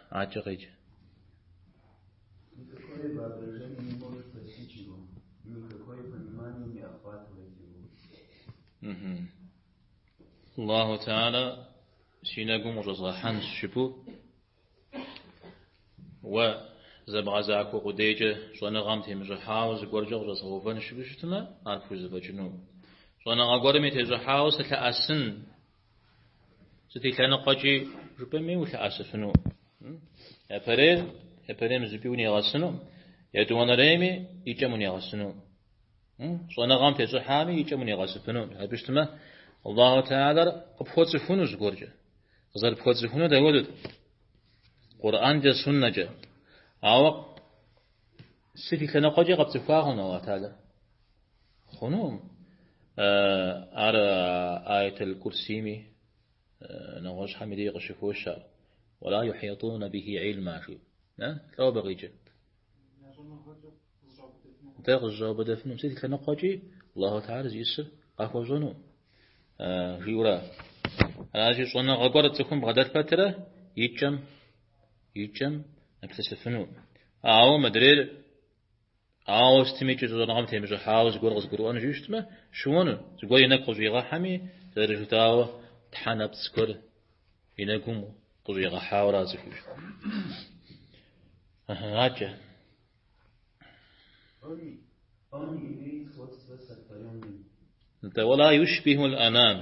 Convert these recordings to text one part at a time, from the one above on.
Адэкӏэ къеджэ. Никакое воображение не может постичь его, никакое понимание не охватывает его. Аллаху Теала си нэгум къыщӏэзгъэхьэнщ жыпӏэу уэ зэбгъэзахуэ къудейкӏэ щӏэныгъэм темыщӏыхьауэ зыгуэркӏэ къыщӏэзгъэувэн жыпӏэу щытмэ, ар пхузэфӏэкӏыну. Щӏэныгъэ гуэрми тещӏыхьауэ сылъэӏэсын, сыт и лъэныкъуэкӏи жыпӏэми улъэӏэсыфыну. Япэрейр, япэрейм зыщӏыпӏи унигъэсыну, етӏуанэрейми и кӏэм унигъэсыну. Щӏэныгъэм тещӏыхьами и кӏэм унигъэсыфыну. Абы щытмэ, Аллаху Теалэр къыпхуэцӏыхуну зыгуэркӏэ. Къызэрыпхуэцӏыхуну дауэдэт? Къурӏэнкӏэ, суннэкӏэ. Ауэ сыт и лъэныкъуэкӏи къэпцӏыхуа хъуну Аллаху Теалэр? Хъунукъым. Ар Аят аль-Курсими нэгъуэщӏхэм и дей къыщыхощ ар. Уала юхьитӏунэ бихи илма жиӏэу. Лӏо абы къикӏыр? Дэ къызэщӏаубыдэфыну сыт и лъэныкъуэкӏи Аллаху Теалэр зиӏысыр къахуэщӏэну жиӏэурэ. Аращи, щӏэныгъэ гуэр цӏыхум бгъэдэлъ пэтрэ и кӏэм нэплъысыфыну. Ауэ мыдрейр ауэ сытми икӏи щӏэныгъэм темыщӏыхьауэ зыгуэр къызгурыӏуэну жиӏэу щытмэ, щыуэну. Зыгуэр и нэгу къыщӏигъэхьэми, зэрыжытӏауэ, тхьэ нэпцӏ гуэр и нэгум къыщӏигъэхьауэра цӏыхур. Адэкӏэ. Он не имеет сходства с сотворенным. Нтӏэ, уала юшбихул анам.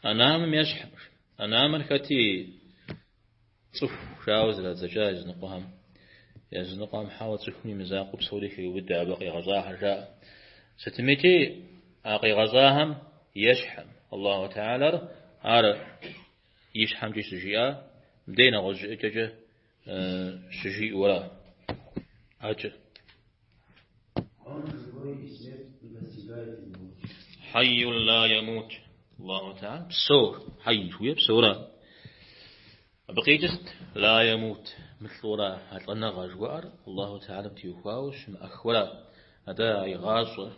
Анамым ещхькъым. Анамыр хэти цӏыху жауэ зэрадзэкӏа языныкъуэхэм. Языныкъуэхэм хьэуэ цӏыхум и мызакъуэу псори хеубыдэ абы къигъэщӏахэр жаӏэ. Сытмикӏи а къигъэщӏахэм ещхькъым. Аллаху Теалэр ар и щхьэмкӏи щыжиӏа, мыдей нэгъуэщӏ жыӏэкӏэкӏэ щыжиӏэура. Адэкӏэ. Он живой и смерть не постигает его. Хьэйюн ла ямут. Аллаху Теала псэу, хьэй жыхуиӏэр псэура. Абы къикӏыр сыт? Ла ямут, мылӏэура, а лӏэныгъэ жыхуаӏэр Аллаху Теалэм теухуауэ щымыӏэххэура. Атӏэ а и гъащӏэ,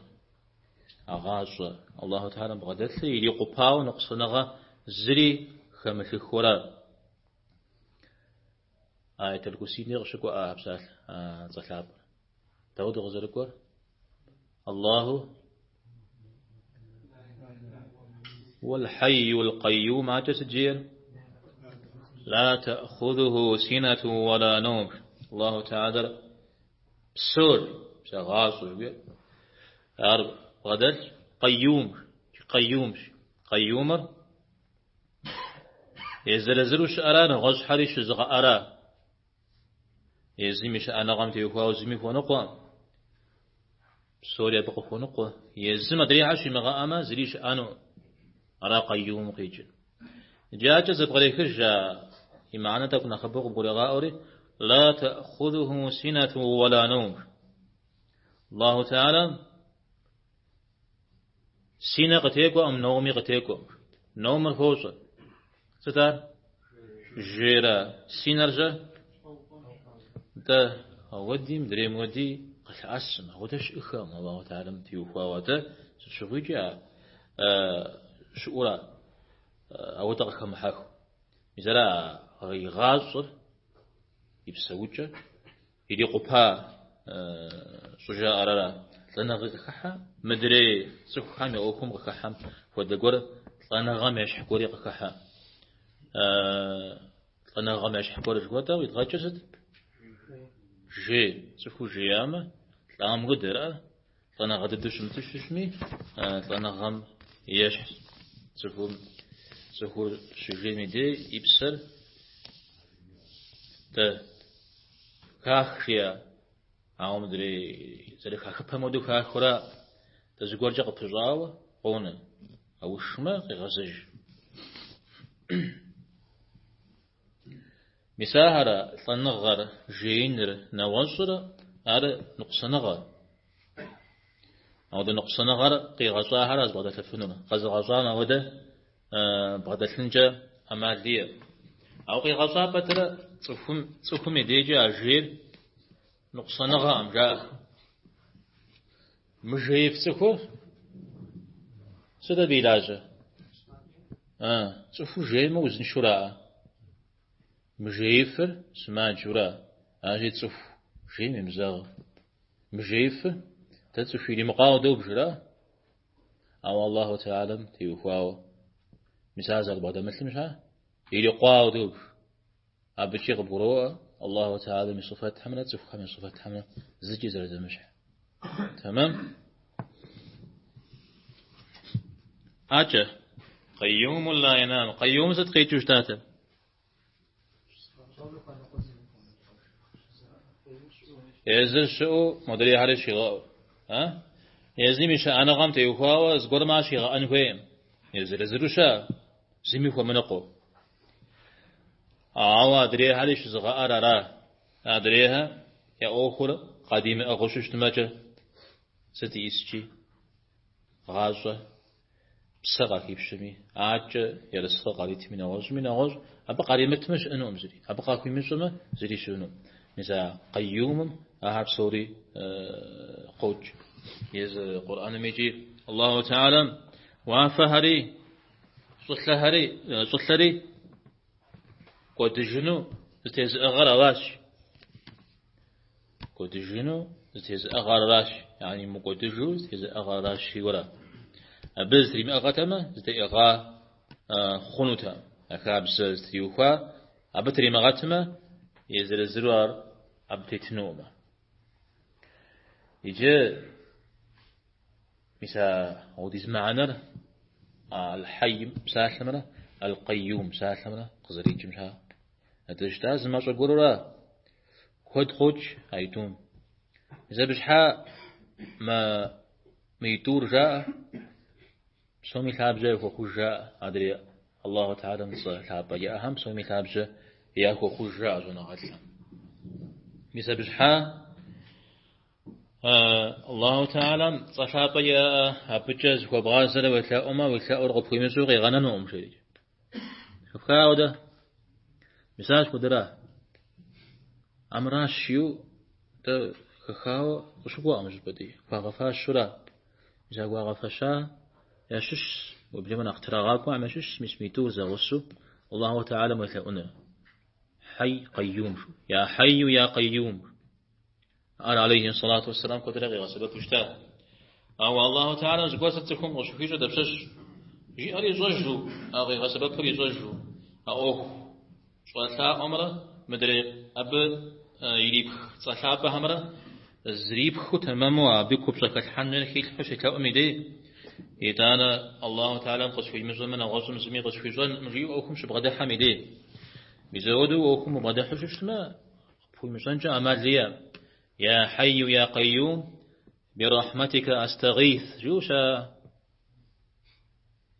а гъащӏэ Аллаху Теалэм бгъэдэлъыр ирикъупауэ ныкъусаныгъэ зыри хэмылъыххэура. Аят аль-Курсийми къыщыкӏуэ а псалъэ, а цӏэ лъапӏэр. Дауэдэу къызэрыкӏуэр? Аллаху Уэл-хьэйю аль-къайюм адэкӏэ сыт жиӏэр? Ла таӏхузуху синату уэла ноум. Аллаху Теалэр псэур, псэ гъащӏэ жыхуиӏэр. Ар бгъэдэлъ къайюм, къайюмщ. Къайюмыр Езыр-езыру щыӏэра, нэгъуэщӏхэри щызыгъэӏэра? Езым и щыӏэныгъэм теухуауэ зыми хуэныкъуэкъым. Псори абы къыхуоныкъуэ. Езым адрейхэр щимыгъэӏэмэ, зыри щыӏэнукъым. Ара къайюм къикӏыр. Иджы адэкӏэ зэпкърехыж а и мыхьэнэ тӏэкӏу нэхъыбэу къыбгурегъаӏуэри, Ла таӏхузуху синату уэла ноум. Аллаху Теала Синэ къытекӏуэкъым, ноуми къытекӏуэкъым. Ноумыр фощӏэ. Сыт ар? Жейра. Синэр-щэ? Нтӏэ, ауэди, мыдрейм уэди къылъэӏэсым, ауэдэ щыӏэххэкъым Аллаху Теалэм теухуауэ. Атӏэ, сыт щыгъуикӏи а щыӏура ауэдэ къыхэмыхьэху. Мис ара и гъащӏэр, и псэукӏэр, ирикъупа щӏыжаӏэр ара? Лӏэныгъи къыхыхьэ, мыдрей цӏыхухэм я ӏуэхум къыхыхьэм хуэдэ гуэр лӏэныгъэм ещхь гуэри къыхыхьэ. Лӏэныгъэм ещхь гуэр жыхуэтӏэу идгъэкӏыр сыт? Жей. Цӏыхур жеямэ, лӏам хуэдэрэ, лӏэныгъэ дыдэу щымыту щыщми, лӏэныгъэм ещхь цӏыхум, цӏыхур щыжейм и дей и псэр дэ хах жиӏэ, ауэ мыдрей зэрыхахыпэм хуэдэу хахыура, дэ зыгуэркӏэ къыпыщӏауэ къонэ, къэушмэ къегъэзэж. Мис ахэр, лӏэныгъэр, жеиныр, нэгъуэщӏыр, ар ныкъусаныгъэ. Ауэдэ ныкъусаныгъэр къигъэщӏахэр зыбгъэдэлъыфынур. Къэзыгъэщӏам ауэдэ бгъэдэлъынкӏэ ӏэмал иӏэ. Ауэ къигъэщӏа пэтрэ цӏыхум и дежкӏэ а жейр ныкъусаныгъэкъым, жаӏэ. Мыжеиф цӏыхур сыт абы и лажьэ? Цӏыхур жеймэ узыншэураӏэ. Мыжеифыр сымаджэура, аращи цӏыху жейм емызэгъ. Мыжеифыр дэ цӏыху иримыкъуауэ добжра, ауэ Аллаху Теалэм теухуауэ мис ар зэрыбгъэдэмылъым щхьа ирикъуауэ добж. Абыкӏи къыбгуроӏуэ Аллаху Теалэм и сыфэтхэмрэ цӏыхухэм я сыфэтхэмрэ зыкӏи зэрызэмыщхь. Тэмэм? Акӏэ. Къэйюму ла янам. Къэйюм сыт къикӏыу щытатэ? Езыр щыӏэу модрейхэри щигъэӏэу. А? Езым и щыӏэныгъэм теухуауэ зыгуэрым ар щигъэӏэн хуейкъым. Езыр езыру щыӏэ, зыми хуэмыныкъуэу. Ауэ адрейхэри щызыгъэӏэр ара. Адрейхэр я ӏуэхур къадимыӏыгъыу щыщытмэкӏэ, сыт иӏискӏи гъащӏэ псэ къахипщэми, акӏэ ерыскъы къаритми, нэгъуэщӏми нэгъуэщӏ, абы къаримытмэ щыӏэнукъым зыри, абы къахуимыщӏэмэ зыри щыӏэнукъым. Мис а къэйюмым ахэр псори къокӏ. Езы Къурӏэным икӏи Аллаху Теалэм уафэхэри, щӏылъэхэри, щӏылъэри кӏуэдыжыну зытезыӏыгъэр аращ. Кӏуэдыжыну зытезыӏыгъэр аращ, яни мыкӏуэдыжу зытезыӏыгъэр аращ жиӏэурэ. Абы зытримыӏыгъэтэмэ, зытеӏыгъа хъунутэкъым. А хабзэ зытриухуа, абы тримыгъэтмэ, езыр-езыру ар абы тетынукъым. Иджы мис апхуэдиз мыхьэнэр Аль-Хьэйм псалъэмрэ Аль-Къэйюм псалъэмрэ къызэрикӏым щхьа. Атӏэ щыта зы мащӏэ гуэрура куэд къокӏ аитӏум. Мис абы щхьа мы итӏур жаӏэ, псоми лъабжьэ яхуэхъуж жаӏэ, адрей Аллаху Теалэм цӏэ лъапӏэ иӏэхэм псоми лъабжьэ яхуэхъуж жаӏэ щӏэныгъэлӏхэм. Мис абы щхьа Аллаху Теалэм цӏэ лъапӏэ иӏэ абыкӏэ зыхуэбгъазэрэ уелъэӏумэ, уи лъэӏур къыпхуимыщӏу къигъэнэнукъым, жери. Хэфха ауэдэ? Мис апхуэдэра. Амыращ жиӏэу дэ хэхауэ къыщыкӏуэкъым щӏыпӏэ дей. Хуагъэфащэура. Мис а хуагъэфэща ящыщщ, уеблэмэ нэхъ трагъакӏуэхэм ящыщщ, мис мы итӏур зэгъусэу Аллаху Теалэм уелъэӏуныр. Хьэй Къэйюм. Я Хьэйю я Къэйюм. Ар алейхи сэлату уэсселам куэдрэ къигъэсэбэпу щыта. Ауэ Аллаху Теалэм зыгуэр сыт цӏыхум къыщыхуищӏэ дапщэщ? Жиӏэр ищӏэжу, а къигъэсэбэпыр ищӏэжу, а ӏуэху щӏэлъаӏуэмрэ мыдрей абы ирипх цӏэ лъапӏэхэмрэ зрипхыу тэмэму абы купщӏэ хэлъхьэныр хилъхьэу щелъэӏум и дей, итӏанэ Аллаху Теалэм къысхуимыщӏэмэ нэгъуэщӏым зыми къысхуищӏэнкъым жиӏэу ӏуэхум щыбгъэдыхьэм и дей. Мис ауэдэу ӏуэхум убгъэдыхьэу щытмэ, Пхуимыщӏэнкӏэ ӏэмал иӏэм. Я Хьэйю я Къэйюм, бирахьмэтикэ астагъис, жиӏэу ща.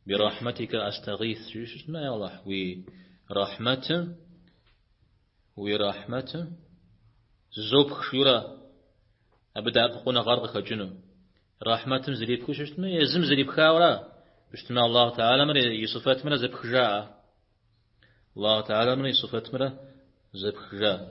Бирахьмэтикэ астагъис, жиӏэу щытмэ, я Аллахь, уи рахьмэтым, уи рахьмэтым зызопх жиӏэурэ, абы дэӏэпыкъуныгъэр къыхэкӏыну. Рахьмэтым зрипхыу щытмэ, езым зрипхауэра, щытмэ Аллаху Теалэмрэ и сыфэтымрэ зэпхыжаӏэ. Аллаху Теалэмрэ и сыфэтымрэ зэпхыжа.